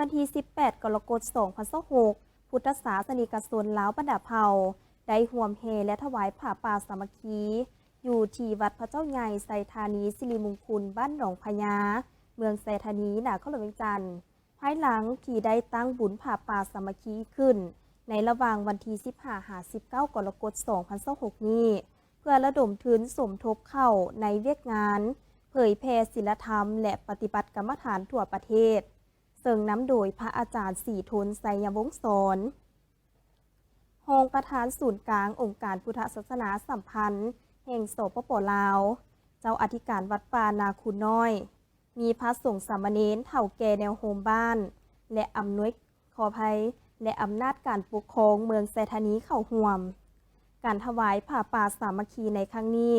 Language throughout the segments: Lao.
ວັນທີສິບແປດ ກໍລະກົດ ສອງພັນຊາວຫົກ ພຸດທະສາສະນິກະຊົນລາວບັນດາເຜົ່າ ໄດ້ຮ່ວມແຫ່ ແລະ ຖວາຍຜ້າປ່າສາມັກຄີ ຢູ່ທີ່ວັດພະເຈົ້າໃຫຍ່ໄຊທານີສິລິມຸງຄຸນ ບ້ານໜອງພະຍາ ເມືອງໄຊທານີ ນະຄອນຫຼວງວຽງຈັນ. ພາຍຫຼັງທີ່ໄດ້ຕັ້ງບຸນຜ້າປ່າສາມັກຄີຂຶ້ນ ໃນລະຫວ່າງວັນທີສິບຫ້າ ຫາ ສິບເກົ້າ ກໍລະກົດ ສອງພັນຊາວຫົກນີ້ ເພື່ອລະດົມທຶນສົມທົບເຂົ້າໃນວຽກງານເຜີຍແຜ່ສິນລະທຳ ແລະ ປະຕິບັດກຳມະຖານທົ່ວປະເທດ, ເຊິ່ງນຳໂດຍພະອາຈານ ສີທົນ ໄຊຍະວົງສອນ ຮອງປະທານສູນກາງອົງການພຸດທະສາສະໜາສຳພັນແຫ່ງ ສປປ ລາວ, ເຈົ້າອະທິການວັດປ່ານາຄູນ້ອຍ, ມີພະສົງສາມະເນນ, ເຖົ້າແກ່ແນວໂຮມບ້ານ ແລະ ອຳນວຍ ຂໍອະໄພ ແລະ ອຳນາດການປົກຄອງເມືອງໄຊທານີເຂົ້າຮ່ວມ. ການຖວາຍຜ້າປ່າສາມັກຄີໃນຄັ້ງນີ້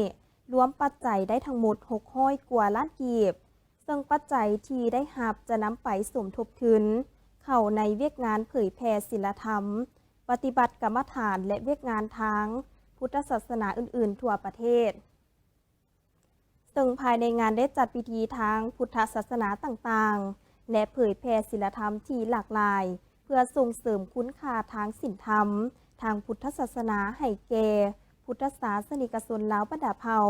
ລວມປັດໄຈໄດ້ທັງໝົດ ຫົກຮ້ອຍ ກວ່າລ້ານກີບ, ເຊິ່ງປັດໄຈທີ່ໄດ້ຮັບຈະນຳໄປສົມທົບທຶນເຂົ້າໃນວຽກງານເຜີຍແຜ່ສິນລະທຳ, ປະຕິບັດກຳມະຖານ ແລະ ວຽກງານທາງພຸດທະສາສະໜາອື່ນໆທົ່ວປະເທດ. ເຊິ່ງພາຍໃນງານໄດ້ຈັດພິທີທາງພຸດທະສາສະໜາຕ່າງໆ ແລະ ເຜີຍແຜ່ສິນລະທຳທີ່ຫຼາກຫຼາຍ ເພື່ອສົ່ງເສີມຄຸນຄ່າທາງສິນທຳ, ທາງພຸດທະສາສະໜາໃຫ້ແກ່ພຸດທະສາສະນິກະຊົນລາວບັນດາເຜົ່າ.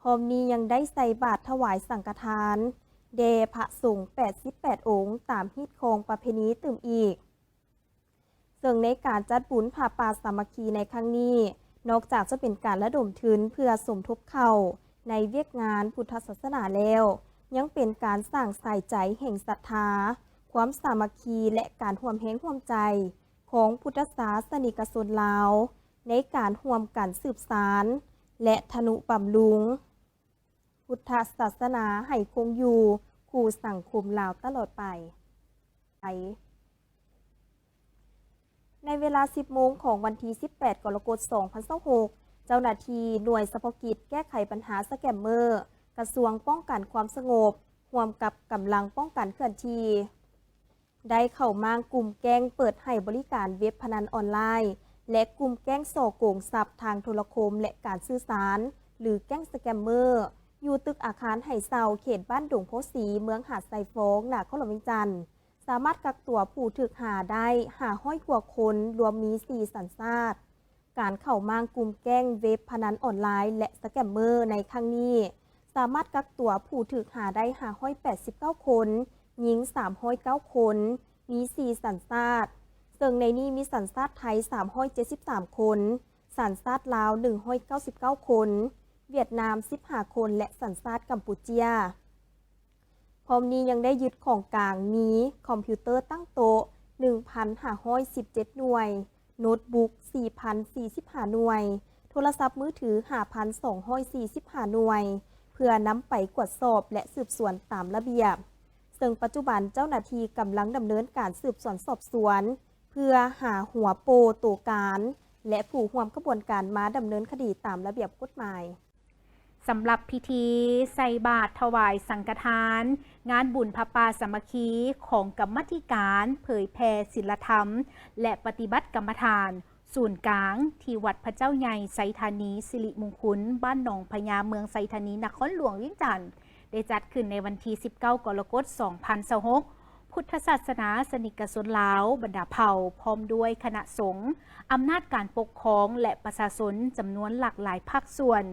ພ້ອມນີ້ຍັງໄດ້ໃສ່ບາດຖວາຍສັງຄະທານແດ່ພະສົງ ແປດສິບແປດ ອົງ ຕາມຮີດຄອງປະເພນີຕື່ມອີກ. ເຊິ່ງໃນການຈັດບຸນຜ້າປ່າສາມັກຄີໃນຄັ້ງນີ້, ນອກຈາກຈະເປັນການລະດົມທຶນເພື່ອສົມທົບເຂົ້າໃນວຽກງານພຸດທະສາສະໜາແລ້ວ, ຍັງເປັນການສ້າງສາຍໃຈແຫ່ງສັດທາ, ຄວາມສາມັກຄີ ແລະ ການຮ່ວມແຮງຮ່ວມໃຈຂອງພຸດທະສາສະນິກະຊົນລາວ ໃນການຮ່ວມກັນສືບສານ ແລະ ທະນຸບຳລຸງ ພຸດທະສາສະໜາໃຫ້ຄົງຢູ່ຄູ່ສັງຄົມລາວຕະຫຼອດໄປ. ໃນເວລາ ສິບໂມງ ຂອງວັນທີ ສິບແປດ ກໍລະກົດ ສອງພັນຊາວຫົກ ເຈົ້າໜ້າທີ່ໜ່ວຍສະເພາະກິດແກ້ໄຂບັນຫາສະແກມເມີ ກະຊວງປ້ອງກັນຄວາມສະຫງົບ ຮ່ວມກັບກຳລັງປ້ອງກັນເຄື່ອນທີ່ ໄດ້ເຂົ້າມ້າງກຸ່ມແກ້ງເປີດໃຫ້ບໍລິການເວັບພະນັນອອນລາຍ ແລະ ກຸ່ມແກ້ງສໍ້ໂກງຊັບທາງໂທລະຄົມ ແລະ ການສື່ສານ ຫຼື ແກ້ງສະແກມເມີ ຢູ່ຕຶກອາຄານໃຫ້ເຊົ່າ ເຂດບ້ານດົງໂພສີ ເມືອງຫາດຊາຍຟອງ ນະຄອນຫຼວງວຽງຈັນ ສາມາດກັກຕົວຜູ້ຖືກຫາໄດ້ ຫ້າຮ້ອຍ ກວ່າຄົນ, ລວມມີ ສີ່ ສັນຊາດ. ການເຂົ້າມ້າງກຸ່ມແກ້ງເວັບພະນັນອອນລາຍ ແລະ ສະແກມເມີໃນຄັ້ງນີ້ ສາມາດກັກຕົວຜູ້ຖືກຫາໄດ້ ຫ້າຮ້ອຍແປດສິບເກົ້າ ຄົນ, ຍິງ ສາມຮ້ອຍເກົ້າ ຄົນ, ມີ ສີ່ ສັນຊາດ, ເຊິ່ງໃນນີ້ມີສັນຊາດໄທ ສາມຮ້ອຍເຈັດສິບສາມ ຄົນ, ສັນຊາດລາວ ໜຶ່ງຮ້ອຍເກົ້າສິບເກົ້າ ຄົນ, ຫວຽດນາມ ສິບຫ້າ ຄົນ ແລະ ສັນຊາດກຳປູເຈຍ. ພ້ອມນີ້ຍັງໄດ້ຍຶດຂອງກາງມີຄອມພິວເຕີຕັ້ງໂຕະ ໜຶ່ງພັນຫ້າຮ້ອຍສິບເຈັດ ໜ່ວຍ, ໂນ້ດບຸກ ສີ່ພັນສີ່ສິບຫ້າ ໜ່ວຍ, ໂທລະສັບມືຖື ຫ້າພັນສອງຮ້ອຍສີ່ສິບຫ້າ ໜ່ວຍ ເພື່ອນຳໄປກວດສອບ ແລະ ສືບສວນຕາມລະບຽບ, ເຊິ່ງປັດຈຸບັນເຈົ້າໜ້າທີ່ກຳລັງດຳເນີນການສືບສວນສອບສວນ ເພື່ອຫາຫົວໂປ່ໂຕການ ແລະ ຜູ້ຮ່ວມຂະບວນການມາດຳເນີນຄະດີຕາມລະບຽບກົດໝາຍ. ສຳລັບພິທີໃສ່ບາດຖວາຍສັງຄະທານ ງານບຸນຜ້າປ່າສາມັກຄີຂອງກຳມາທິການເຜີຍແຜ່ສິນລະທຳ ແລະ ປະຕິບັດກຳມະຖານສູນກາງ ທີ່ວັດພະເຈົ້າໃຫຍ່ໄຊທານີສິລິມຸງຄຸນ ບ້ານໜອງພະຍາ ເມືອງໄຊທານີ ນະຄອນຫຼວງວຽງຈັນ ໄດ້ຈັດຂຶ້ນໃນວັນທີ ສິບເກົ້າ ກໍລະກົດ ສອງພັນຊາວຫົກ ພຸດທະສາສະໜາສະນິກະຊົນລາວບັນດາເຜົ່າ ພ້ອມດ້ວຍຄະນະສົງ, ອຳນາດການປົກຄອງ ແລະ ປະຊາຊົນຈຳນວນຫຼາກຫຼາຍພາກສ່ວນ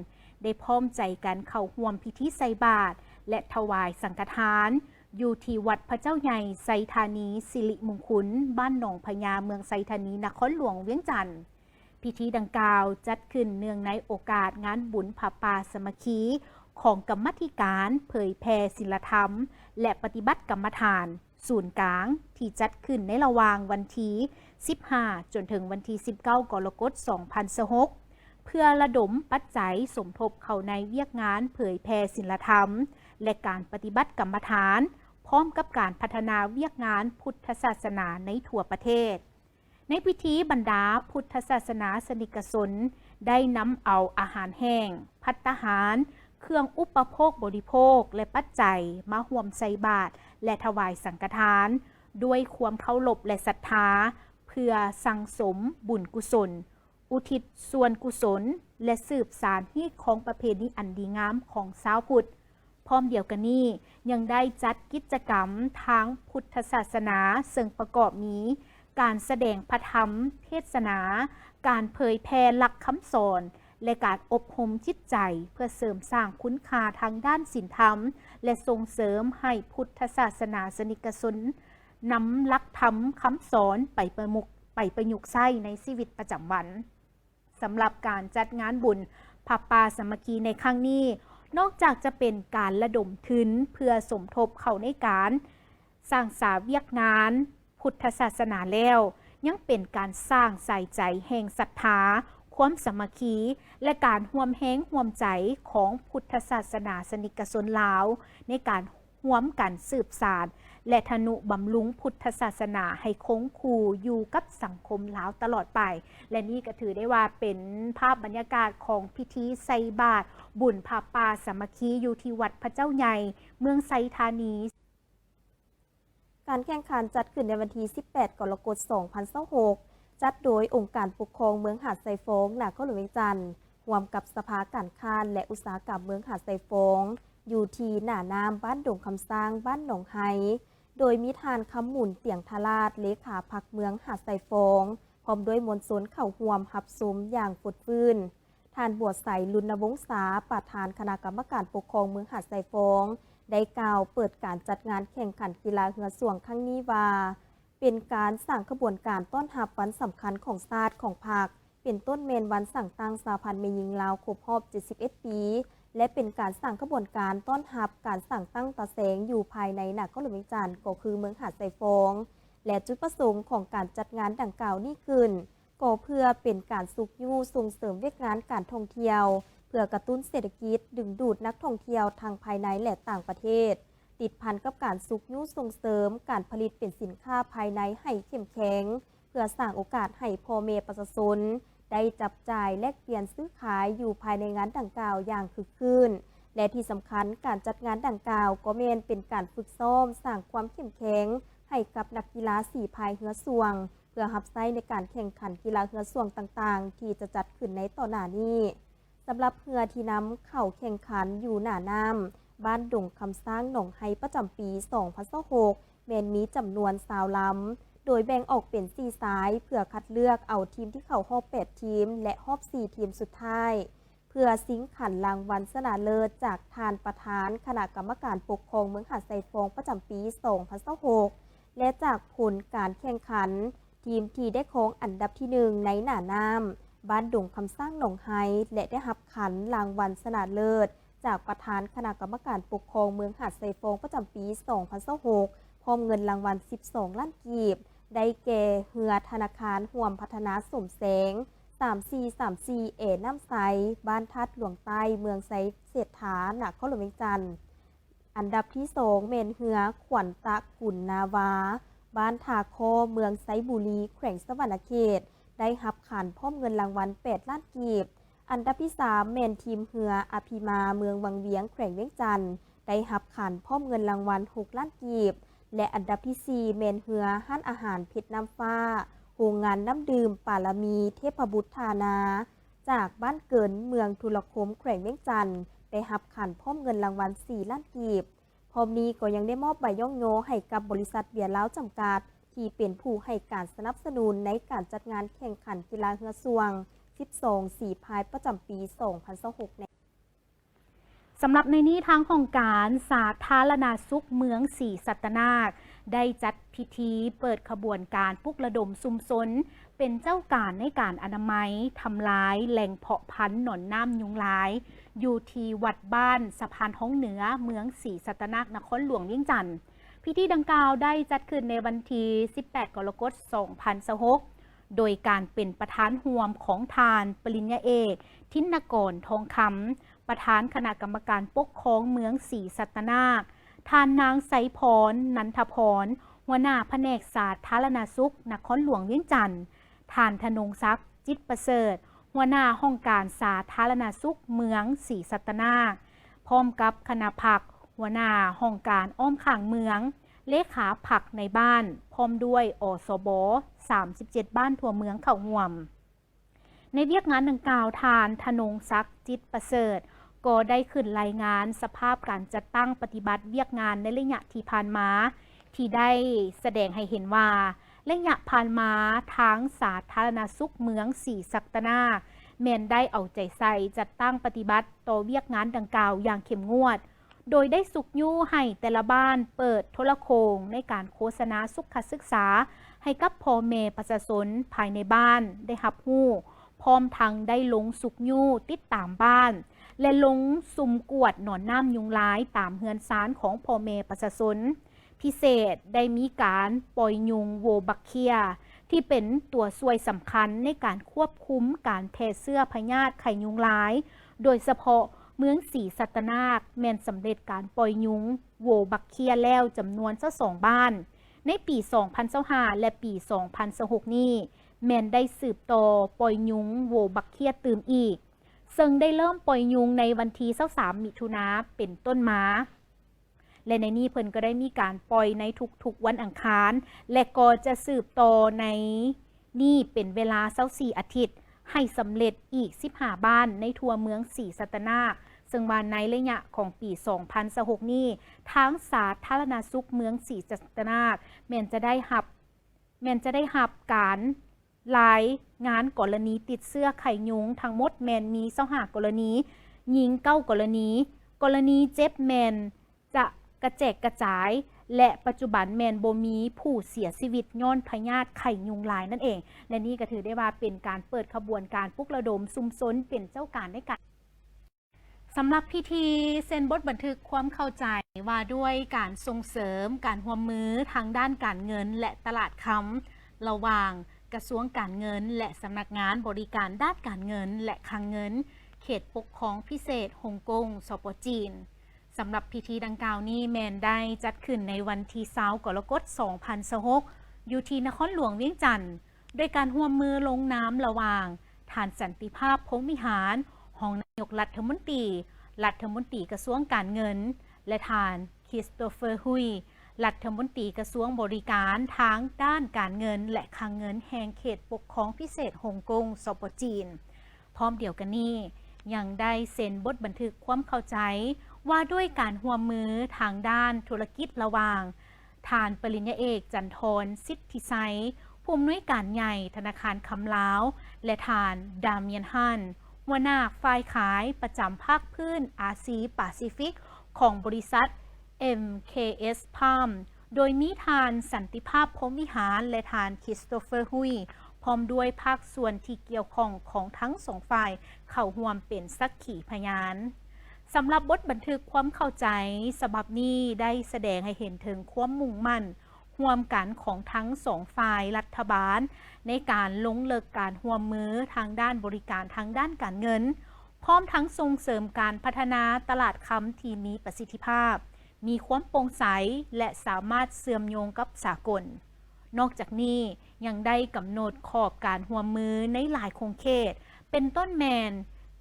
ໄດ້ພ້ອມໃຈກັນເຂົ້າຮ່ວມພິທີໃສ່ບາດ ແລະ ຖວາຍສັງຄະທານ ຢູ່ທີ່ວັດພະເຈົ້າໃຫຍ່ໄຊທານີສິລິມຸງຄຸນ ບ້ານໜອງພະຍາ ເມືອງໄຊທານີ ນະຄອນຫຼວງວຽງຈັນ. ພິທີດັ່ງກ່າວຈັດຂຶ້ນເນື່ອງໃນໂອກາດງານບຸນຜ້າປ່າສາມັກຄີຂອງກຳມາທິການເຜີຍແຜ່ສິນລະທຳ ແລະ ປະຕິບັດກຳມະຖານ ສູນກາງ ທີ່ຈັດຂຶ້ນໃນລະຫວ່າງວັນທີ ສິບຫ້າ ຈົນເຖິງວັນທີ ສິບເກົ້າ ກໍລະກົດ ສອງພັນຊາວຫົກ ເພື່ອລະດົມປັດໄຈສົມທົບເຂົ້າໃນວຽກງານເຜີຍແຜ່ສິນລະທຳ ແລະ ການປະຕິບັດກຳມະຖານ ພ້ອມກັບການພັດທະນາວຽກງານພຸດທະສາສະໜາໃນທົ່ວປະເທດ. ໃນພິທີ ບັນດາພຸດທະສາສະໜາສະນິກະຊົນໄດ້ນຳເອົາອາຫານແຫ້ງ, ພັດຕາຫານ, ເຄື່ອງອຸປະໂພກບໍລິໂພກ ແລະ ປັດໄຈມາຮ່ວມໃສ່ບາດ ແລະ ຖວາຍສັງຄະທານ ດ້ວຍຄວາມເຄົາລົບ ແລະ ສັດທາ ເພື່ອສັ່ງສົມບຸນກຸສົນ ອຸທິດສ່ວນກຸສົນ ແລະ ສືບສານຮີດຄອງປະເພນີອັນດີງາມຂອງຊາວພຸດ. ພ້ອມດຽວກັນນີ້ ຍັງໄດ້ຈັດກິດຈະກຳທາງພຸດທະສາສະໜາ ເຊິ່ງປະກອບມີການສະແດງພະທຳເທດສະໜາ, ການເຜີຍແຜ່ຫຼັກຄຳສອນ ແລະ ການອົບຮົມຈິດໃຈ ເພື່ອເສີມສ້າງຄຸນຄ່າທາງດ້ານສິນທຳ ແລະ ສົ່ງເສີມໃຫ້ພຸດທະສາສະໜາສະນິກກະຊົນນຳຫຼັກທຳຄຳສອນໄປປະມຸກ ໄປປະຍຸກໃຊ້ໃນຊີວິດປະຈຳວັນ. ສຳລັບການຈັດງານບຸນຜ້າປ່າສາມັກຄີໃນຄັ້ງນີ້ ນອກຈາກຈະເປັນການລະດົມທຶນເພື່ອສົມທົບເຂົ້າໃນການສ້າງສາວຽກງານພຸດທະສາສະໜາແລ້ວ, ຍັງເປັນການສ້າງສາຍໃຈແຫ່ງສັດທາ, ຄວາມສາມັກຄີ ແລະ ການຮ່ວມແຮງຮ່ວມໃຈຂອງພຸດທະສາສະໜາສະນິກກະຊົນລາວ ໃນການ ຮ່ວມກັນສືບສານ ແລະ ທະນຸບຳລຸງພຸດທະສາສະໜາໃຫ້ຄົງຄູ່ຢູ່ກັບສັງຄົມລາວຕະຫຼອດໄປ. ແລະ ນີ້ກໍຖືໄດ້ວ່າເປັນພາບບັນຍາກາດຂອງພິທີໃສ່ບາດບຸນຜ້າປ່າສາມັກຄີ ຢູ່ທີ່ວັດພະເຈົ້າໃຫຍ່ ເມືອງໄຊທານີ. ການແຂ່ງຂັນຈັດຂຶ້ນໃນວັນທີສິບແປດ ກໍລະກົດ ສອງພັນຊາວຫົກ ຈັດໂດຍອົງການປົກຄອງເມືອງຫາດຊາຍຟອງ ນະຄອນຫຼວງວຽງຈັນ ຮ່ວມກັບສະພາການຄ້າ ແລະ ອຸດສາຫະກຳເມືອງຫາດຊາຍຟອງ ຢູ່ທີ່ໜ້ານ້ຳບ້ານດົງຄຳຊ້າງ ບ້ານໜອງໄຮ ໂດຍມີທ່ານ ຄຳມູນ ຕຽງທະລາດ ເລຂາພັກເມືອງຫາດຊາຍຟອງ ພ້ອມດ້ວຍມວນຊົນເຂົ້າຮ່ວມຮັບຊົມຢ່າງຟົດຟື້ນ. ທ່ານ ບົວໄຊ ລຸນນະວົງສາ ປະທານຄະນະກຳມະການປົກຄອງເມືອງຫາດຊາຍຟອງ ໄດ້ກ່າວເປີດການຈັດງານແຂ່ງຂັນກິລາເຮືອສ່ວງຄັ້ງນີ້ວ່າ ເປັນການສ້າງຂະບວນການຕ້ອນຮັບວັນສຳຄັນຂອງຊາດຂອງພັກ ເປັນຕົ້ນແມ່ນວັນສ້າງຕັ້ງສະຫະພັນແມ່ຍິງລາວຄົບຮອບເຈັດສິບເອັດປີ ແລະ ເປັນການສ້າງຂະບວນການຕ້ອນຮັບການສ້າງຕັ້ງຕາແສງຢູ່ພາຍໃນນະຄອນຫຼວງວຽງຈັນ ກໍຄືເມືອງຫາດຊາຍຟອງ ແລະ ຈຸດປະສົງຂອງການຈັດງານດັ່ງກ່າວນີ້ຂຶ້ນ ກໍເພື່ອເປັນການຊຸກຍູ້ສົ່ງເສີມວຽກງານການທ່ອງທ່ຽວ ເພື່ອກະຕຸ້ນເສດຖະກິດ ດຶງດູດນັກທ່ອງທ່ຽວທັງພາຍໃນ ແລະ ຕ່າງປະເທດ ຕິດພັນກັບການຊຸກຍູ້ສົ່ງເສີມການຜະລິດເປັນສິນຄ້າພາຍໃນໃຫ້ເຂັ້ມແຂງ ເພື່ອສ້າງໂອກາດໃຫ້ພໍ່ແມ່ປະຊາຊົນໄດ້ຈັບຈ່າຍແລກປ່ຽນຊື້ຂາຍຢູ່ພາຍໃນງານດັ່ງກ່າວຢ່າງຄຶກຄື້ນ ແລະ ທີ່ສຳຄັນ ການຈັດງານດັ່ງກ່າວກໍແມ່ນເປັນການຝຶກຊ້ອມສ້າງຄວາມເຂັ້ມແຂງໃຫ້ກັບນັກກິລາສີພາຍເຮືອສ່ວງ ເພື່ອຮັບໃຊ້ໃນການແຂ່ງຂັນກິລາເຮືອສ່ວງຕ່າງໆ ທີ່ຈະຈັດຂຶ້ນໃນຕໍ່ໜ້ານີ້. ສຳລັບເຮືອທີ່ນຳເຂົ້າແຂ່ງຂັນຢູ່ໜ້ານ້ຳ ບ້ານດົງຄຳຊ້າງ ໜອງໄຮ ປະຈຳປີສອງພັນຊາວຫົກ ແມ່ນມີຈຳນວນຊາວລຳ ໂດຍແບ່ງອອກເປັນສີ່ສາຍ ເພື່ອຄັດເລືອກເອົາທີມທີ່ເຂົ້າຮອບແປດທີມ ແລະ ຮອບສີ່ທີມສຸດທ້າຍ ເພື່ອຊິງຂັນລາງວັນຊະນະເລີດຈາກທ່ານປະທານຄະນະກຳມະການປົກຄອງເມືອງຫາດຊາຍຟອງປະຈຳປີສອງພັນຊາວຫົກ ແລະ ຈາກຜົນການແຂ່ງຂັນ ທີມທີ່ໄດ້ຄອງອັນດັບທີໜຶ່ງໃນໜ້ານ້ຳ ບ້ານດົງຄຳຊ້າງ ໜອງໄຮ ແລະ ໄດ້ຮັບຂັນລາງວັນຊະນະເລີດຈາກປະທານຄະນະກຳມະການປົກຄອງເມືອງຫາດຊາຍຟອງປະຈຳປີສອງພັນຊາວຫົກ ພ້ອມເງິນລາງວັນສິບສອງລ້ານກີບ ໄດ້ແກ່ເຮືອທະນາຄານຮ່ວມພັດທະນາສົມແສງ ສາມສີ່ສາມສີ່ ແອນ້ຳໃສ ບ້ານທາດຫຼວງໃຕ້ ເມືອງໄຊເສດຖາ ນະຄອນຫຼວງວຽງຈັນ. ອັນດັບທີສອງແມ່ນເຮືອຂວັນຕະກຸນນາວາ ບ້ານທ່າຄໍ້ ເມືອງໄຊບູລີ ແຂວງສະຫວັນນະເຂດ ໄດ້ຮັບຂັນພ້ອມເງິນລາງວັນແປດລ້ານກີບ. ອັນດັບທີສາມແມ່ນທີມເຮືອອະພິມາ ເມືອງວັງວຽງ ແຂວງວຽງຈັນ ໄດ້ຮັບຂັນພ້ອມເງິນລາງວັນຫົກລ້ານກີບ ແລະ ອັນດັບທີສີ່ແມ່ນເຮືອຮ້ານອາຫານເພັດນ້ຳຟ້າ ໂຮງງານນ້ຳດື່ມປາລະມີເທບພະບຸດທ່ານາ ຈາກບ້ານເກີນ ເມືອງທຸລະຄົມ ແຂວງວຽງຈັນ ໄດ້ຮັບຂັນພ້ອມເງິນລາງວັນສີ່ລ້ານກີບ. ພ້ອມນີ້ກໍຍັງໄດ້ມອບໃບຍ້ອງຍໍໃຫ້ກັບບໍລິສັດເບຍລາວຈຳກັດ ທີ່ເປັນຜູ້ໃຫ້ການສະໜັບສະໜູນໃນການຈັດງານແຂ່ງຂັນກິລາເຮືອສ່ວງສິບສອງສີພາຍປະຈຳປີສອງພັນຊາວຫົກ ໃນ ສຳລັບໃນນີ້ ທາງຫ້ອງການສາທາລະນະສຸກເມືອງສີສັດຕະນາກ ໄດ້ຈັດພິທີເປີດຂະບວນການປຸກລະດົມຊຸມຊົນ ເປັນເຈົ້າການໃນການອະນາໄມ ທຳລາຍແຫຼ່ງເພາະພັນໜອນນ້ຳຍຸງລາຍ ຢູ່ທີ່ວັດບ້ານສະພານທອງເໜືອ ເມືອງສີສັດຕະນາກ ນະຄອນຫຼວງວຽງຈັນ. ພິທີດັ່ງກ່າວໄດ້ຈັດຂຶ້ນໃນວັນທີສິບແປດ ກໍລະກົດ ສອງພັນຊາວຫົກ ໂດຍການເປັນປະທານຮ່ວມຂອງທ່ານປະລິນຍາເອກ ທິນນະກອນ ທອງຄຳ ປະທານຄະນະກຳມະການປົກຄອງເມືອງສີສັດຕະນາກ, ທ່ານນາງ ໄຊພອນ ນັນທະພອນ ຫົວໜ້າພະແນກສາທາລະນະສຸກນະຄອນຫຼວງວຽງຈັນ, ທ່ານ ທະນົງສັກ ຈິດປະເສີດ ຫົວໜ້າຫ້ອງການສາທາລະນະສຸກເມືອງສີສັດຕະນາກ ພ້ອມກັບຄະນະພັກ, ຫົວໜ້າຫ້ອງການອ້ອມຂ້າງເມືອງ, ເລຂາພັກໃນບ້ານ ພ້ອມດ້ວຍ ອສບ ສາມສິບເຈັດ ບ້ານທົ່ວເມືອງເຂົ້າຮ່ວມ. ໃນວຽກງານດັ່ງກ່າວ, ທ່ານ ທະນົງສັກ ຈິດປະເສີດ, ກໍໄດ້ຂຶ້ນລາຍງານສະພາບການຈັດຕັ້ງປະຕິບັດວຽກງານໃນໄລຍະທີ່ຜ່ານມາ ທີ່ໄດ້ສະແດງໃຫ້ເຫັນວ່າ ໄລຍະຜ່ານມາ ທາງສາທາລະນະສຸກເມືອງສີສັດຕະນາກ ແມ່ນໄດ້ເອົາໃຈໃສ່ຈັດຕັ້ງປະຕິບັດຕໍ່ວຽກງານດັ່ງກ່າວຢ່າງເຂັ້ມງວດ, ໂດຍໄດ້ຊຸກຍູ້ໃຫ້ແຕ່ລະບ້ານເປີດໂທລະໂຂ່ງໃນການໂຄສະນາສຸກຂະສຶກສາໃຫ້ກັບພໍ່ແມ່ປະຊາຊົນພາຍໃນບ້ານໄດ້ຮັບຮູ້, ພ້ອມທັງໄດ້ລົງຊຸກຍູ້ຕິດຕາມບ້ານ ແລະ ລົງຊຸ່ມກວດໜອນນ້ຳຍຸງລາຍຕາມເຮືອນຊານຂອງພໍ່ແມ່ປະຊາຊົນ. ພິເສດໄດ້ມີການປ່ອຍຍຸງໂວບັກເຄຍ ທີ່ເປັນຕົວຊ່ວຍສຳຄັນໃນການຄວບຄຸມການແຜ່ເຊື້ອພະຍາດໄຂ້ຍຸງລາຍ, ໂດຍສະເພາະເມືອງສີສັດຕະນາກແມ່ນສຳເລັດການປ່ອຍຍຸງໂວບັກເຄຍແລ້ວຈຳນວນຊາວສອງບ້ານ ໃນປີສອງພັນຊາວຫ້າ ແລະ ປີສອງພັນຊາວຫົກນີ້ ແມ່ນໄດ້ສືບຕໍ່ປ່ອຍຍຸງໂວບັກເຄຍຕື່ມອີກ, ເຊິ່ງໄດ້ເລີ່ມປ່ອຍຍຸງໃນວັນທີຊາວສາມ ມິຖຸນາເປັນຕົ້ນມາ. ແລະ ໃນນີ້ເພິ່ນກໍໄດ້ມີການປ່ອຍໃນທຸກໆວັນອັງຄານ ແລະ ກໍຈະສືບຕໍ່ໃນນີ້ເປັນເວລາຊາວສີ່ອາທິດ ໃຫ້ສຳເລັດອີກສິບຫ້າບ້ານໃນທົ່ວເມືອງສີສັດຕະນາກ, ເຊິ່ງວ່າໃນໄລຍະຂອງປີສອງພັນຊາວຫົກນີ້ ທາງສາທາລະນະສຸກເມືອງສີສັດຕະນາກ ແມ່ນຈະໄດ້ຮັບ ແມ່ນຈະໄດ້ຮັບການລາຍງານກໍລະນີຕິດເຊື້ອໄຂ້ຍຸງທັງໝົດແມ່ນມີຊາວຫ້າກໍລະນີ, ຍິງເກົ້າກໍລະນີ, ກໍລະນີເຈັບແມ່ນຈະກະແຈກກະຈາຍ ແລະ ປັດຈຸບັນແມ່ນບໍ່ມີຜູ້ເສຍຊີວິດຍ້ອນພະຍາດໄຂ້ຍຸງລາຍນັ້ນເອງ. ແລະ ນີ້ກໍຖືໄດ້ວ່າເປັນການເປີດຂະບວນການປຸກລະດົມຊຸມຊົນເປັນເຈົ້າການໃນການ ສຳລັບພິທີເຊັນບົດບັນທຶກຄວາມເຂົ້າໃຈວ່າດ້ວຍການສົ່ງເສີມການຮ່ວມມືທາງດ້ານການເງິນ ແລະ ຕະຫຼາດຄຳ ລະຫວ່າງກະຊວງການເງິນ ແລະ ສຳນັກງານບໍລິການດ້ານການເງິນ ແລະ ຄັງເງິນ ເຂດປົກຄອງພິເສດຮົງກົງ ສປ ຈີນ. ສຳລັບພິທີດັ່ງກ່າວນີ້ແມ່ນໄດ້ຈັດຂຶ້ນໃນວັນທີຊາວ ກໍລະກົດ ສອງພັນຊາວຫົກ ຢູ່ທີ່ນະຄອນຫຼວງວຽງຈັນ. ໂດຍການຮ່ວມມືລົງນາມລະຫວ່າງ ທ່ານ ສັນຕິພາບ ພົມວິຫານ ຮອງນາຍົກລັດຖະມົນຕີ, ລັດຖະມົນຕີກະຊວງການເງິນ ແລະ ທ່ານ ຄຣິສໂຕເຟີ ຮຸຍ ລັດຖະມົນຕີກະຊວງບໍລິການທາງດ້ານການເງິນ ແລະ ຄັງເງິນແຫ່ງເຂດປົກຄອງພິເສດຮົງກົງ ສປ ຈີນ. ພ້ອມດຽວກັນນີ້ ຍັງໄດ້ເຊັນບົດບັນທຶກຄວາມເຂົ້າໃຈວ່າດ້ວຍການຮ່ວມມືທາງດ້ານທຸລະກິດລະຫວ່າງ ທ່ານປະລິນຍາເອກ ຈັນທອນ ສິດທິໄຊ ຜູ້ອຳນວຍການໃຫຍ່ທະນາຄານຄຳລາວ ແລະ ທ່ານ ດາມຽນ ຮານ ຫົວໜ້າຝ່າຍຂາຍປະຈຳພາກພື້ນອາຊີປາຊີຟິກຂອງບໍລິສັດ ເອັມ ເຄ ເອສ ພາມ ໂດຍມີທ່ານ ສັນຕິພາບ ພົມວິຫານ ແລະ ທ່ານ ຄຣິສໂຕເຟີ ຮຸຍ ພ້ອມດ້ວຍພາກສ່ວນທີ່ກ່ຽວຂ້ອງຂອງທັງສອງຝ່າຍເຂົ້າຮ່ວມເປັນສັກຂີພະຍານ. ສຳລັບບົດບັນທຶກຄວາມເຂົ້າໃຈສະບັບນີ້ໄດ້ສະແດງໃຫ້ເຫັນເຖິງຄວາມມຸ່ງໝັ້ນຮ່ວມກັນຂອງທັງສອງຝ່າຍລັດຖະບານ ໃນການລົງເລິກການຮ່ວມມືທາງດ້ານບໍລິການທາງດ້ານການເງິນ, ພ້ອມທັງສົ່ງເສີມການພັດທະນາຕະຫຼາດຄຳທີ່ມີປະສິດທິພາບ, ມີຄວາມໂປ່ງໃສ ແລະ ສາມາດເຊື່ອມໂຍງກັບສາກົນ. ນອກຈາກນີ້ຍັງໄດ້ກຳນົດຂອບການຮ່ວມມືໃນຫຼາຍຂົງເຂດ ເປັນຕົ້ນແມ່ນ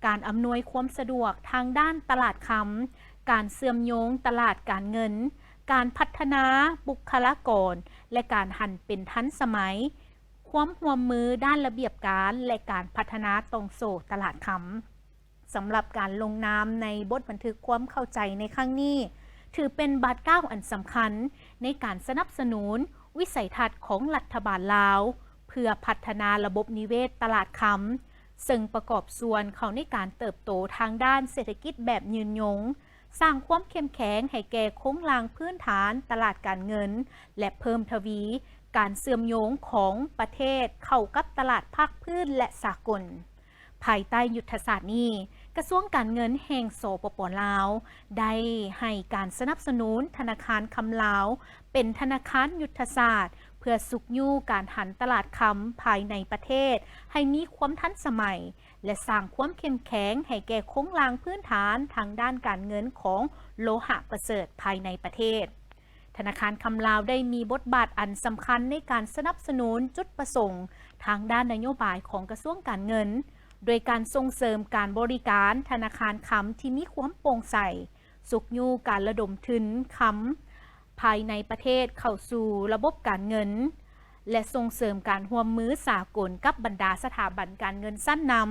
ການອຳນວຍຄວາມສະດວກທາງດ້ານຕະຫຼາດຄຳ, ການເຊື່ອມໂຍງຕະຫຼາດການເງິນ, ການພັດທະນາບຸກຄະລາກອນ ແລະ ການຫັນເປັນທັນສະໄໝ, ຄວາມຮ່ວມມືດ້ານລະບຽບການ ແລະ ການພັດທະນາຕ່ອງໂສ້ຕະຫຼາດຄຳ. ສຳລັບການລົງນາມໃນບົດບັນທຶກຄວາມເຂົ້າໃຈໃນຄັ້ງນີ້ ຖືເປັນບາດກ້າວອັນສຳຄັນໃນການສະໜັບສະໜູນວິໄສທັດຂອງລັດຖະບານລາວ ເພື່ອພັດທະນາລະບົບນິເວດຕະຫຼາດຄຳ, ເຊິ່ງປະກອບສ່ວນເຂົ້າໃນການເຕີບໂຕທາງດ້ານເສດຖະກິດແບບຍືນຍົງ, ສ້າງຄວາມເຂັ້ມແຂງໃຫ້ແກ່ໂຄງລ່າງພື້ນຖານຕະຫຼາດການເງິນ ແລະ ເພີ່ມທະວີການເຊື່ອມໂຍງຂອງປະເທດເຂົ້າກັບຕະຫຼາດພາກພື້ນ ແລະ ສາກົນ. ພາຍໃຕ້ຍຸດທະສາດນີ້, ກະຊວງການເງິນແຫ່ງ ສປປ ລາວ ໄດ້ໃຫ້ການສະໜັບສະໜູນທະນາຄານຄຳລາວ ເປັນທະນາຄານຍຸດທະສາດ ເພື່ອຊຸກຍູ້ການຫັນຕະຫຼາດຄຳພາຍໃນປະເທດໃຫ້ມີຄວາມທັນສະໄໝ ແລະ ສ້າງຄວາມເຂັ້ມແຂງໃຫ້ແກ່ໂຄງລ່າງພື້ນຖານທາງດ້ານການເງິນຂອງໂລຫະປະເສີດພາຍໃນປະເທດ. ທະນາຄານຄຳລາວໄດ້ມີບົດບາດອັນສຳຄັນໃນການສະໜັບສະໜູນຈຸດປະສົງທາງດ້ານນະໂຍບາຍຂອງກະຊວງການເງິນ, ໂດຍການສົ່ງເສີມການບໍລິການທະນາຄານຄຳທີ່ມີຄວາມໂປ່ງໃສ, ຊຸກຍູ້ການລະດົມທຶນຄຳພາຍໃນປະເທດເຂົ້າສູ່ລະບົບການເງິນ ແລະ ສົ່ງເສີມການຮ່ວມມືສາກົນກັບບັນດາສະຖາບັນການເງິນຊັ້ນນຳ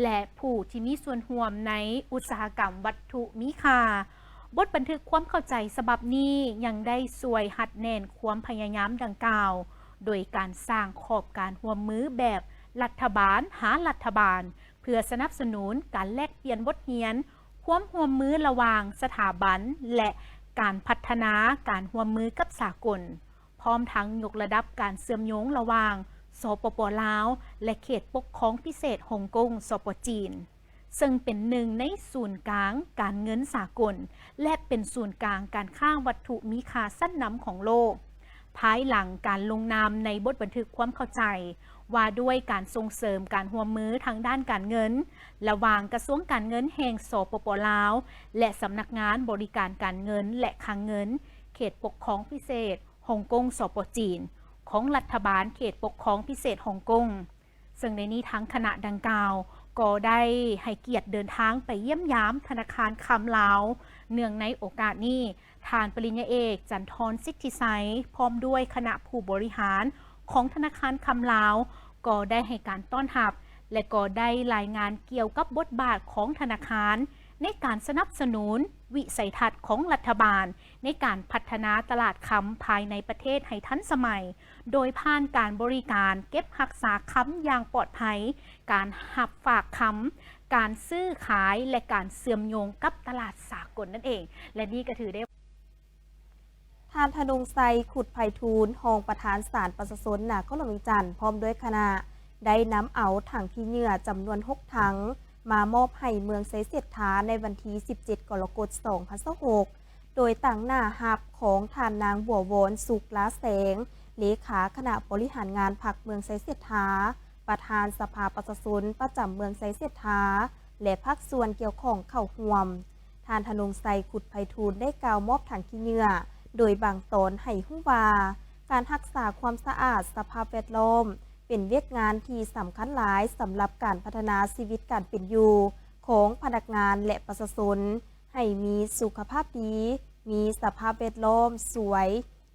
ແລະ ຜູ້ທີ່ມີສ່ວນຮ່ວມໃນອຸດສາຫະກຳວັດຖຸມີຄ່າ. ບົດບັນທຶກຄວາມເຂົ້າໃຈສະບັບນີ້ຍັງໄດ້ຊ່ວຍຮັດແໜ້ນຄວາມພະຍາຍາມດັ່ງກ່າວ ໂດຍການສ້າງຂອບການຮ່ວມມືແບບລັດຖະບານຫາລັດຖະບານ ເພື່ອສະໜັບສະໜູນການແລກປ່ຽນບົດຮຽນ, ຄວາມຮ່ວມມືລະຫວ່າງສະຖາບັນ ແລະ ການພັດທະນາການຮ່ວມມືກັບສາກົນ. ພ້ອມທັງຍົກລະດັບການເຊື່ອມໂຍງລະຫວ່າງ ສປປ ລາວ ແລະ ເຂດປົກຄອງພິເສດຮົງກົງ ສປ ຈີນ, ເຊິ່ງເປັນໜຶ່ງໃນສູນກາງການເງິນສາກົນ ແລະ ເປັນສູນກາງການຄ້າວັດຖຸມີຄ່າຊັ້ນນຳຂອງໂລກ. ພາຍຫຼັງການລົງນາມໃນບົດບັນທຶກຄວາມເຂົ້າໃຈວ່າດ້ວຍການສົ່ງເສີມການຮ່ວມມືທາງດ້ານການເງິນ ລະຫວ່າງກະຊວງການເງິນແຫ່ງ ສປປ ລາວ ແລະ ສຳນັກງານບໍລິການການເງິນ ແລະ ຄັງເງິນ ເຂດປົກຄອງພິເສດ ຮົງກົງ ສປ ຈີນ ຂອງລັດຖະບານເຂດປົກຄອງພິເສດຮົງກົງ, ເຊິ່ງໃນນີ້ທາງຄະນະດັ່ງກ່າວກໍໄດ້ໃຫ້ກຽດເດີນທາງໄປຢ້ຽມຢາມທະນາຄານຄຳລາວ. ເນື່ອງໃນໂອກາດນີ້, ທ່ານປະລິນຍາເອກ ຈັນທອນ ສິດທິໄຊ ພ້ອມດ້ວຍຄະນະຜູ້ບໍລິຫານຂອງທະນາຄານຄຳລາວ ກໍໄດ້ໃຫ້ການຕ້ອນຮັບ ແລະ ກໍໄດ້ລາຍງານກ່ຽວກັບບົດບາດຂອງທະນາຄານ ໃນການສະໜັບສະໜູນວິໄສທັດຂອງລັດຖະບານ ໃນການພັດທະນາຕະຫຼາດຄຳພາຍໃນປະເທດໃຫ້ທັນສະໄໝ, ໂດຍຜ່ານການບໍລິການເກັບຮັກສາຄຳຢ່າງປອດໄພ, ການຮັບຝາກຄຳ, ການຊື້ຂາຍ ແລະ ການເຊື່ອມໂຍງກັບຕະຫຼາດສາກົນນັ້ນເອງ. ແລະ ນີ້ກໍຖືໄດ້ ທ່ານ ທະນົງໄຊ ຂຸດໄພທູນ ຮອງປະທານສານປະຊາຊົນນະຄອນຫຼວງວຽງຈັນ ພ້ອມດ້ວຍຄະນະ ໄດ້ນຳເອົາຖັງຂີ້ເຫຍື້ອຈຳນວນຫົກຖັງ ມາມອບໃຫ້ເມືອງໄຊເສດຖາ ໃນວັນທີສິບເຈັດ ກໍລະກົດ ສອງພັນຊາວຫົກ ໂດຍຕາງໜ້າຮັບຂອງທ່ານນາງ ບົວວອນ ສຸກລາແສງ ເລຂາຄະນະບໍລິຫານງານພັກເມືອງໄຊເສດຖາ, ປະທານສະພາປະຊາຊົນປະຈຳເມືອງໄຊເສດຖາ ແລະ ພາກສ່ວນກ່ຽວຂ້ອງເຂົ້າຮ່ວມ. ທ່ານ ທະນົງໄຊ ຂຸດໄພທູນ ໄດ້ກ່າວມອບຖັງຂີ້ເຫຍື້ອ ໂດຍບາງຕອນໃຫ້ຮູ້ວ່າ ການຮັກສາຄວາມສະອາດສະພາບແວດລ້ອມ ເປັນວຽກງານທີ່ສຳຄັນຫຼາຍສຳລັບການພັດທະນາຊີວິດການເປັນຢູ່ຂອງພະນັກງານ ແລະ ປະຊາຊົນ ໃຫ້ມີສຸຂະພາບດີ, ມີສະພາບແວດລ້ອມສວຍ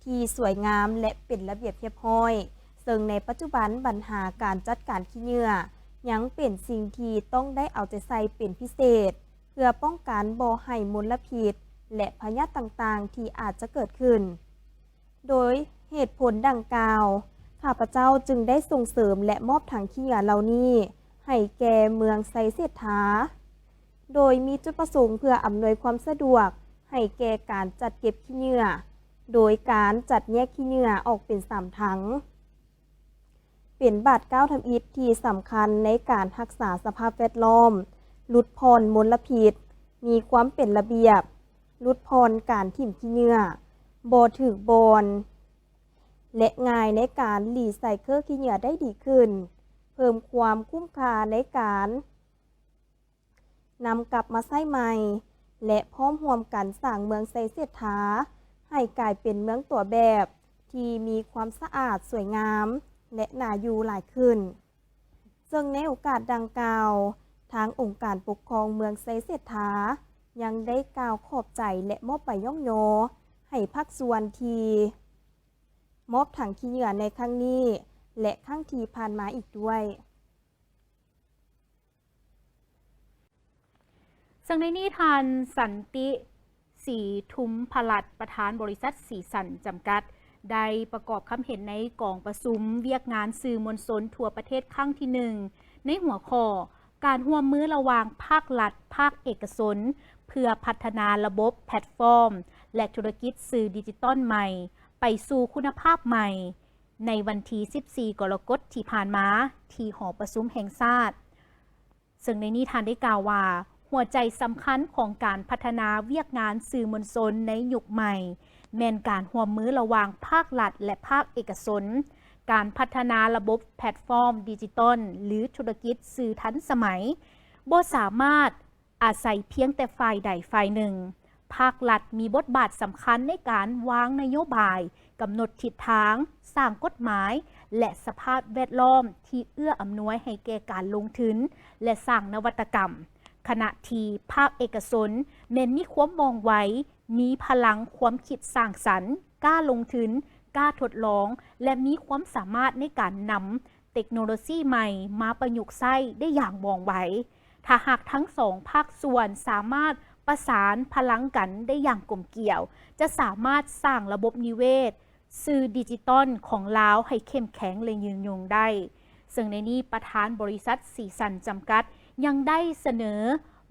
ທີ່ສວຍງາມ ແລະ ເປັນລະບຽບຮຽບຮ້ອຍ, ເຊິ່ງໃນປັດຈຸບັນບັນຫາການຈັດການຂີ້ເຫຍື້ອ ຍັງເປັນສິ່ງທີ່ຕ້ອງໄດ້ເອົາໃຈໃສ່ເປັນພິເສດ ເພື່ອປ້ອງກັນບໍ່ໃຫ້ມົນລະພິດ ແລະ ພະຍາດຕ່າງໆທີ່ອາດຈະເກີດຂຶ້ນ. ໂດຍເຫດຜົນດັ່ງກ່າວ, ຂ້າພະເຈົ້າຈຶ່ງໄດ້ສົ່ງເສີມ ແລະ ມອບຖັງຂີ້ເຫຍື້ອເຫຼົ່ານີ້ໃຫ້ແກ່ເມືອງໄຊເສດຖາ, ໂດຍມີຈຸດປະສົງເພື່ອອຳນວຍຄວາມສະດວກໃຫ້ແກ່ການຈັດເກັບຂີ້ເຫຍື້ອ, ໂດຍການຈັດແຍກຂີ້ເຫຍື້ອອອກເປັນສາມຖັງ. ເປັນບາດກ້າວທຳອິດທີ່ສຳຄັນໃນການຮັກສາສະພາບແວດລ້ອມ, ຫຼຸດຜ່ອນມົນລະພິດ, ມີຄວາມເປັນລະບຽບ, ຫຼຸດຜ່ອນການຖິ້ມຂີ້ເຫຍື້ອບໍ່ຖືກບ່ອນ ແລະ ງ່າຍໃນການຣີໄຊເຄິນຂີ້ເຫຍື້ອໄດ້ດີຂຶ້ນ, ເພີ່ມຄວາມຄຸ້ມຄ່າໃນການ ນຳກັບມາໃຊ້ໃໝ່ ແລະ ພ້ອມຮ່ວມກັນສ້າງເມືອງໄຊເສດຖາໃຫ້ກາຍເປັນເມືອງຕົວແບບທີ່ມີຄວາມສະອາດ, ສວຍງາມ ແລະ ໜ້າຢູ່ຫຼາຍຂຶ້ນ. ເຊິ່ງໃນໂອກາດດັ່ງກ່າວ, ທາງອົງການປົກຄອງເມືອງໄຊເສດຖາຍັງໄດ້ກ່າວຂອບໃຈ ແລະ ມອບໃບຍ້ອງຍໍໃຫ້ພາກສ່ວນທີ່ມອບຖັງຂີ້ເຫຍື້ອໃນຄັ້ງນີ້ ແລະ ຄັ້ງທີ່ຜ່ານມາອີກດ້ວຍ. ເຊິ່ງໃນນີ້ທ່ານ ສັນຕິ ສີທຸມພະລັດ ປະທານບໍລິສັດສີສັນຈຳກັດ ໄດ້ປະກອບຄຳເຫັນໃນກອງປະຊຸມວຽກງານສື່ມວນຊົນທົ່ວປະເທດຄັ້ງທີໜຶ່ງ ໃນຫົວຂໍ້ ການຮ່ວມມືລະຫວ່າງພາກລັດ, ພາກເອກະຊົນ ເພື່ອພັດທະນາລະບົບແພລດຟອມ ແລະ ທຸລະກິດສື່ດິຈິຕອນໃໝ່ ໄປສູ່ຄຸນນະພາບໃໝ່ ໃນວັນທີສິບສີ່ ກໍລະກົດທີ່ຜ່ານມາ ທີ່ຫໍປະຊຸມແຫ່ງຊາດ. ເຊິ່ງໃນນີ້ທ່ານໄດ້ກ່າວວ່າ ຫົວໃຈສຳຄັນຂອງການພັດທະນາວຽກງານສື່ມວນຊົນໃນຍຸກໃໝ່ ແມ່ນການຮ່ວມມືລະຫວ່າງພາກລັດ ແລະ ພາກເອກະຊົນ. ການພັດທະນາລະບົບແພລດຟອມດິຈິຕອນ ຫຼື ທຸລະກິດສື່ທັນສະໄໝ ບໍ່ສາມາດອາໄສພຽງແຕ່ຝ່າຍໃດຝ່າຍໜຶ່ງ. ພາກລັດມີບົດບາດສຳຄັນໃນການວາງນະໂຍບາຍ, ກຳນົດທິດທາງ, ສ້າງກົດໝາຍ ແລະ ສະພາບແວດລ້ອມທີ່ເອື້ອອຳນວຍໃຫ້ແກ່ການລົງທຶນ ແລະ ສ້າງນະວັດຕະກຳ, ຂະນະທີ່ພາກເອກະຊົນແມ່ນມີຄວາມວ່ອງໄວ, ມີພະລັງຄວາມຄິດສ້າງສັນ, ກ້າລົງທຶນ, ກ້າທົດລອງ ແລະ ມີຄວາມສາມາດໃນການນຳ ເຕັກໂນໂລຊີໃໝ່ມາປະຍຸກໃຊ້ໄດ້ຢ່າງວ່ອງໄວ. ຖ້າຫາກທັງສອງພາກສ່ວນສາມາດປະສານພະລັງກັນໄດ້ຢ່າງກົມກຽວ, ຈະສາມາດສ້າງລະບົບນິເວດສື່ດິຈິຕອນຂອງລາວໃຫ້ເຂັ້ມແຂງ ແລະ ຍືນຍົງໄດ້. ເຊິ່ງໃນນີ້ປະທານບໍລິສັດສີສັນຈຳກັດຍັງໄດ້ສະເໜີ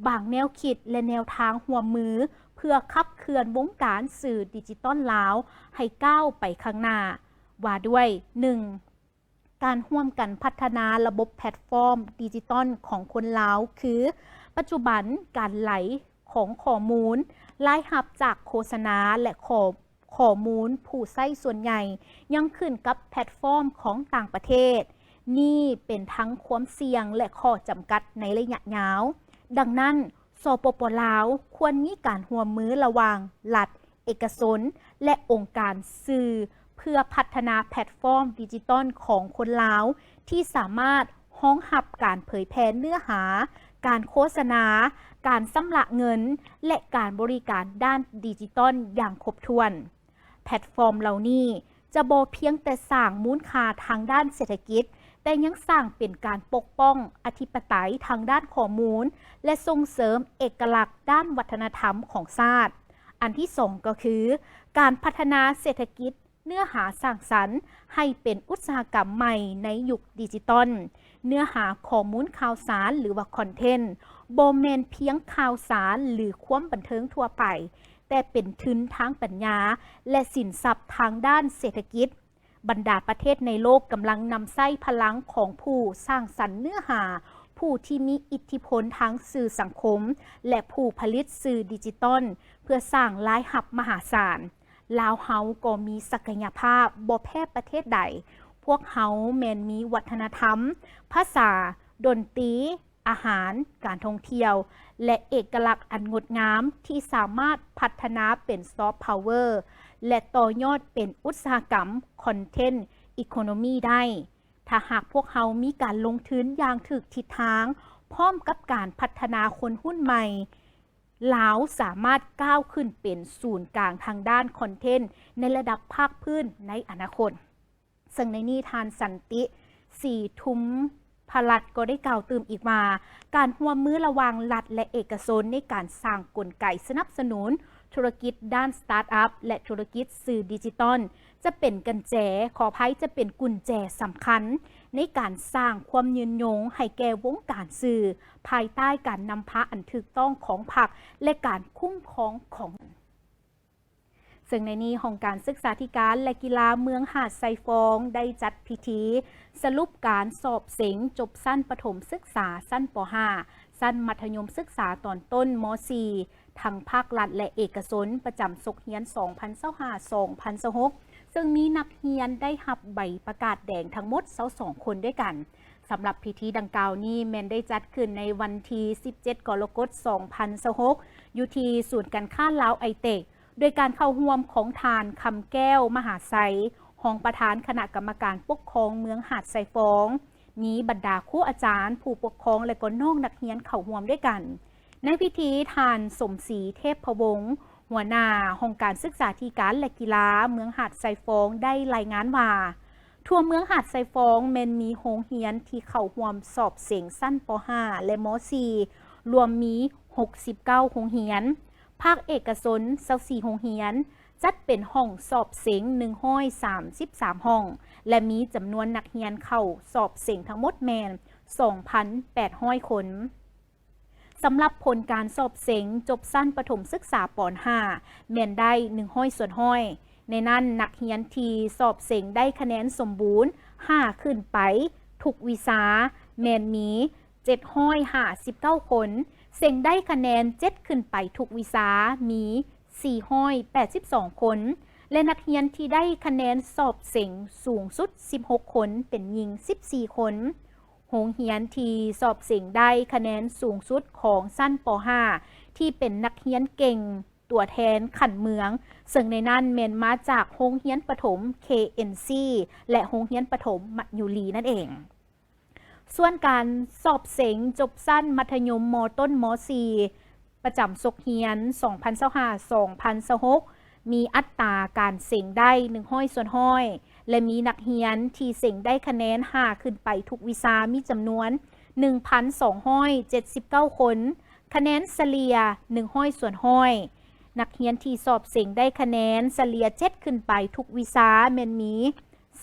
ບາງແນວຄິດ ແລະ ແນວທາງຮ່ວມມື ເພື່ອຂັບເຄື່ອນວົງການສື່ດິຈິຕອນລາວໃຫ້ກ້າວໄປຂ້າງໜ້າ ວ່າດ້ວຍ ໜຶ່ງ ການຮ່ວມກັນພັດທະນາລະບົບແພລດຟອມດິຈິຕອນຂອງຄົນລາວ ຄື ປັດຈຸບັນການໄຫຼຂອງຂໍ້ມູນລາຍຮັບຈາກໂຄສະນາ ແລະ ຂໍ້ ຂໍ້ມູນຜູ້ໃຊ້ສ່ວນໃຫຍ່ຍັງຂຶ້ນກັບແພລດຟອມຂອງຕ່າງປະເທດ. ນີ້ເປັນທັງຄວາມສ່ຽງ ແລະ ຂໍ້ຈຳກັດໃນໄລຍະຍາວ. ດັ່ງນັ້ນ, ສປປ ລາວ ຄວນມີການຮ່ວມມືລະຫວ່າງລັດ, ເອກະຊົນ ແລະ ອົງການສື່ ເພື່ອພັດທະນາແພລດຟອມດິຈິຕອນຂອງຄົນລາວ ທີ່ສາມາດຮອງຮັບການເຜີຍແຜ່ເນື້ອຫາ, ການໂຄສະນາ, ການຊຳລະເງິນ ແລະ ການບໍລິການດ້ານດິຈິຕອນຢ່າງຄົບຖ້ວນ. ແພລດຟອມເຫຼົ່ານີ້ຈະບໍ່ພຽງແຕ່ສ້າງມູນຄ່າທາງດ້ານເສດຖະກິດ, ແຕ່ຍັງສ້າງເປັນການປົກປ້ອງອະທິປະໄຕທາງດ້ານຂໍ້ມູນ ແລະ ສົ່ງເສີມເອກະລັກດ້ານວັດທະນະທຳຂອງຊາດ. ອັນທີສອງກໍຄື ການພັດທະນາເສດຖະກິດເນື້ອຫາສ້າງສັນໃຫ້ເປັນອຸດສາຫະກຳໃໝ່ໃນຍຸກດິຈິຕອນ. ເນື້ອຫາຂໍ້ມູນຂ່າວສານ ຫຼືວ່າຄອນເທັນ ບໍ່ແມ່ນພຽງຂ່າວສານ ຫຼື ຄວາມບັນເທີງທົ່ວໄປ, ແຕ່ເປັນທຶນທາງປັນຍາ ແລະ ສິນຊັບທາງດ້ານເສດຖະກິດ. ບັນດາປະເທດໃນໂລກກຳລັງນຳໃຊ້ພະລັງຂອງຜູ້ສ້າງສັນເນື້ອຫາ, ຜູ້ທີ່ມີອິດທິພົນທາງສື່ສັງຄົມ ແລະ ຜູ້ຜະລິດສື່ດິຈິຕອນ ເພື່ອສ້າງລາຍຮັບມະຫາສານ. ລາວເຮົາກໍມີສັກກະຍະພາບບໍ່ແພ້ປະເທດໃດ. ພວກເຮົາແມ່ນມີວັດທະນະທຳ, ພາສາ, ດົນຕີ, ອາຫານ, ການທ່ອງທ່ຽວ ແລະ ເອກະລັກອັນງົດງາມທີ່ສາມາດພັດທະນາເປັນຊອບພາວເວີ ແລະ ຕໍ່ຍອດເປັນອຸດສາຫະກຳຄອນເທັນອີໂຄໂນມີໄດ້. ຖ້າຫາກພວກເຮົາມີການລົງທຶນຢ່າງຖືກທິດທາງ, ພ້ອມກັບການພັດທະນາຄົນຮຸ່ນໃໝ່, ລາວສາມາດກ້າວຂຶ້ນເປັນສູນກາງທາງດ້ານຄອນເທັນໃນລະດັບພາກພື້ນໃນອະນາຄົດ. ເຊິ່ງໃນນີ້ທ່ານ ສັນຕິ ສີທຸມພະລັດ ກໍໄດ້ກ່າວຕື່ມອີກວ່າ ການຮ່ວມມືລະຫວ່າງລັດ ແລະ ເອກະຊົນໃນການສ້າງກົນໄກສະໜັບສະໜູນທຸລະກິດດ້ານສະຕາດອັບ ແລະ ທຸລະກິດສື່ດິຈິຕອນ ຈະເປັນກັນແຈ, ຂໍອະໄພ, ຈະເປັນກຸນແຈສຳຄັນໃນການສ້າງຄວາມຍືນຍົງໃຫ້ແກ່ວົງການສື່ ພາຍໃຕ້ການນຳພາອັນຖືກຕ້ອງຂອງພັກ ແລະ ການຄຸ້ມຄອງຂອງ ເຊິ່ງໃນນີ້ ຫ້ອງການສຶກສາທິການ ແລະ ກິລາເມືອງຫາດຊາຍຟອງ ໄດ້ຈັດພິທີສະຫຼຸບການສອບເສັງຈົບຊັ້ນປະຖົມສຶກສາ ຊັ້ນ ປໍຫ້າ ຊັ້ນມັດທະຍົມສຶກສາຕອນຕົ້ນ ມໍສີ່ ທັງພາກລັດ ແລະ ເອກະຊົນ ປະຈຳສົກຮຽນ ສອງພັນຊາວຫ້າ ສອງພັນຊາວຫົກ ເຊິ່ງມີນັກຮຽນໄດ້ຮັບໃບປະກາດແດງທັງໝົດ ຊາວສອງຄົນດ້ວຍກັນ. ສຳລັບພິທີດັ່ງກ່າວນີ້ ແມ່ນໄດ້ຈັດຂຶ້ນໃນວັນທີ ສິບເຈັດ ກໍລະກົດ ສອງພັນຊາວຫົກ ຢູ່ທີ່ສູນການຄ້າລາວໄອເຕັກ ໂດຍການເຂົ້າຮ່ວມຂອງທ່ານ ຄຳແກ້ວ ມະຫາໄຊ ຮອງປະທານຄະນະກຳມະການປົກຄອງເມືອງຫາດຊາຍຟອງ, ມີບັນດາຄູອາຈານ, ຜູ້ປົກຄອງ ແລະ ກໍນ້ອງນັກຮຽນເຂົ້າຮ່ວມດ້ວຍກັນ. ໃນພິທີ ທ່ານ ສົມສີ ເທບພະວົງ ຫົວໜ້າຫ້ອງການສຶກສາທິການ ແລະ ກິລາເມືອງຫາດຊາຍຟອງ ໄດ້ລາຍງານວ່າ ທົ່ວເມືອງຫາດຊາຍຟອງແມ່ນມີໂຮງຮຽນທີ່ເຂົ້າຮ່ວມສອບເສັງຊັ້ນ ປໍຫ້າ ແລະ ມໍສີ່ ລວມມີຫົກສິບເກົ້າໂຮງຮຽນ, ພາກເອກະຊົນຊາວສີ່ໂຮງຮຽນ, ຈັດເປັນຫ້ອງສອບເສັງໜຶ່ງຮ້ອຍສາມສິບສາມຫ້ອງ ແລະ ມີຈຳນວນນັກຮຽນເຂົ້າສອບເສັງທັງໝົດແມ່ນສອງພັນແປດຮ້ອຍຄົນ. ສຳລັບຜົນການສອບເສັງຈົບຊັ້ນປະຖົມສຶກສາ ປໍຫ້າ ແມ່ນໄດ້ໜຶ່ງຮ້ອຍສ່ວນຮ້ອຍ. ໃນນັ້ນ ນັກຮຽນທີ່ສອບເສັງໄດ້ຄະແນນສົມບູນຫ້າຂຶ້ນໄປທຸກວິຊາ ແມ່ນມີເຈັດຮ້ອຍຫ້າສິບເກົ້າຄົນ, ເສັງໄດ້ຄະແນນເຈັດຂຶ້ນໄປທຸກວິຊາມີສີ່ຮ້ອຍແປດສິບສອງຄົນ ແລະ ນັກຮຽນທີ່ໄດ້ຄະແນນສອບເສັງສູງສຸດສິບຫົກຄົນ ເປັນຍິງສິບສີ່ຄົນ. ໂຮງຮຽນທີ່ສອບເສັງໄດ້ຄະແນນສູງສຸດຂອງຊັ້ນ ປໍຫ້າ ທີ່ເປັນນັກຮຽນເກັ່ງຕົວແທນຂັ້ນເມືອງ, ເຊິ່ງໃນນັ້ນແມ່ນມາຈາກໂຮງຮຽນປະຖົມ ເຄເອັນຊີ ແລະ ໂຮງຮຽນປະຖົມມະຍຸລີນັ້ນເອງ. ສ່ວນການສອບເສັງຈົບຊັ້ນມັດທະຍົມ ມໍຕົ້ນ ມໍສີ່ ປະຈຳສົກຮຽນ ສອງພັນຊາວຫ້າ ສອງພັນຊາວຫົກ ມີອັດຕາການເສັງໄດ້ໜຶ່ງຮ້ອຍສ່ວນຮ້ອຍ, ແລະ ມີນັກຮຽນທີ່ເສັງໄດ້ຄະແນນຫ້າຂຶ້ນໄປທຸກວິຊາ ມີຈຳນວນໜຶ່ງພັນສອງຮ້ອຍເຈັດສິບເກົ້າຄົນ, ຄະແນນສະເລ່ຍໜຶ່ງຮ້ອຍສ່ວນຮ້ອຍ. ນັກຮຽນທີ່ສອບເສັງໄດ້ຄະແນນສະເລ່ຍເຈັດຂຶ້ນໄປທຸກວິຊາແມ່ນມີ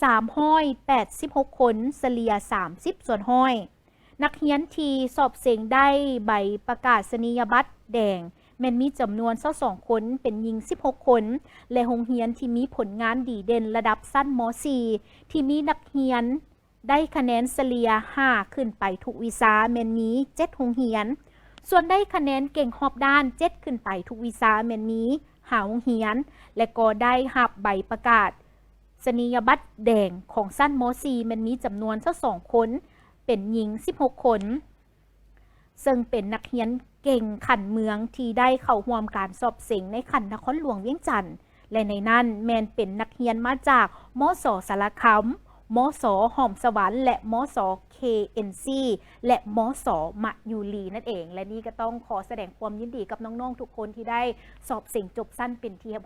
ສາມຮ້ອຍແປດສິບຫົກຄົນ, ສະເລ່ຍສາມສິບສ່ວນຮ້ອຍ. ນັກຮຽນທີ່ສອບເສັງໄດ້ໃບປະກາສະນີຍະບັດແດງ ແມ່ນມີຈຳນວນຊາວສອງຄົນ, ເປັນຍິງສິບຫົກຄົນ ແລະ ໂຮງຮຽນທີ່ມີຜົນງານດີເດັ່ນລະດັບຊັ້ນ ມ.ສີ່ ທີ່ມີນັກຮຽນໄດ້ຄະແນນສະເລ່ຍຫ້າຂຶ້ນໄປທຸກວິຊາ ແມ່ນມີເຈັດໂຮງຮຽນ, ສ່ວນໄດ້ຄະແນນເກັ່ງຮອບດ້ານເຈັດຂຶ້ນໄປທຸກວິຊາ ແມ່ນມີຫ້າໂຮງຮຽນ ແລະ ກໍໄດ້ຮັບໃບປະກາສະນີຍະບັດແດງຂອງຊັ້ນ ມ.ສີ່ ແມ່ນມີຈຳນວນຊາວສອງຄົນ, ເປັນຍິງສິບຫົກຄົນ ເຊິ່ງເປັນນັກຮຽນເກັ່ງຂັ້ນເມືອງທີ່ໄດ້ເຂົ້າຮ່ວມການສອບເສັງໃນຂັ້ນນະຄອນຫຼວງວຽງຈັນ ແລະ ໃນນັ້ນແມ່ນເປັນນັກຮຽນມາຈາກ ມສ ສາລະຄຳ, ມສ ຫອມສະຫວັນ ແລະ ມສ ເຄເອັນຊີ ແລະ ມສ ມະຍຸລີ ນັ້ນເອງ. ແລະ ນີ້ກໍຕ້ອງຂໍສະແດງຄວາມຍິນດີກັບນ້ອງໆທຸກຄົນທີ່ໄດ້ສອບເສັງຈົບຊັ້ນເປັນທີ່ຮຽບ